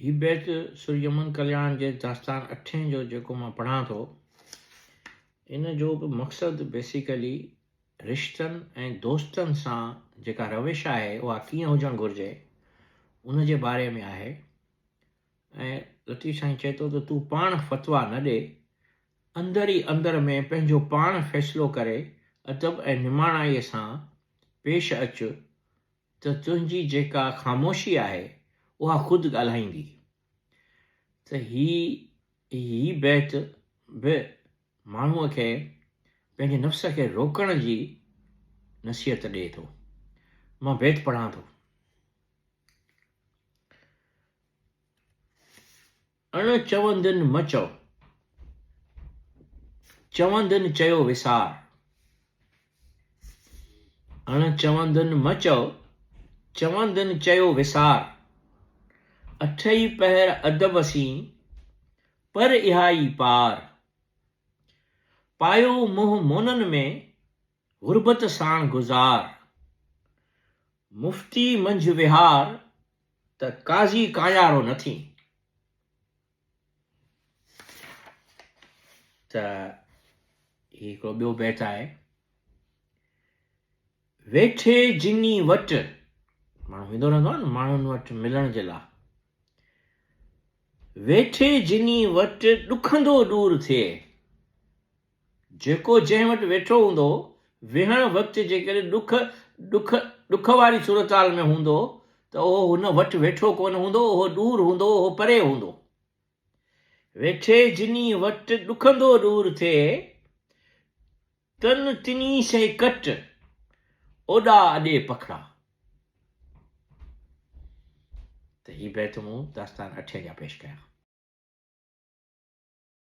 هي بيت سر يمن ڪلياڻ جي داستان اٺين جو جيڪو مان پڙهان ٿو ان جو به مقصد بيسيڪلي رشتن ۽ دوستن سان جيڪا روش آهي اها ڪيئن هجڻ گهرجي ان جي باري ۾ آهي ۽ لطيف سائين چئي ٿو ته تون پاڻ فتويٰ نه ڏي اندر ئي اندر ۾ پنهنجو پاڻ فيصلو ڪري ادب ۽ نماڻائي سان پيش اچ ته تنهنجي جيڪا خاموشي آهي اها خود ڳالهائيندي. ته هي هي بيت به ماڻهوء کي پنهنجي نفس کي روڪڻ جي نصيحت ڏئي ٿو. مان بيت پڙهان ٿو. اڻ چوندين م چئو، چوندين چيو وسار. اڻ چوندين م چئو، چوندين چيو وسار. اٺئي پهر ادب سين، پر اها ئي پار. پايو منهن مونن ۾، غربت ساڻ گذار. مفتي منجهه وهار، ته قاضي ڪايارو نه ٿين. ته هي هڪڙو ٻيو بيت آهي. ويٺي جني وٽ، ماڻهو ويندو رهندو آهي نه ماڻهن وٽ ملڻ جي لاء. ويٺي جني وٽ ڏکندو ڏور ٿئي. جيڪو جنهن وٽ ويٺو هوندو، ويهڻ وقت جيڪڏهن ڏک، ڏک، ڏک واري صورتحال ۾ هوندو ته اهو هن وٽ ويٺو ڪونه هوندو، اهو ڏور هوندو، اهو پري هوندو. ويٺي جني وٽ ڏکندو ڏور ٿئي، تن تني سي ڪٽ، اوڏا اڏي پکڙا. ته هي بيت مون داستان اٺين جا پيش ڪيا.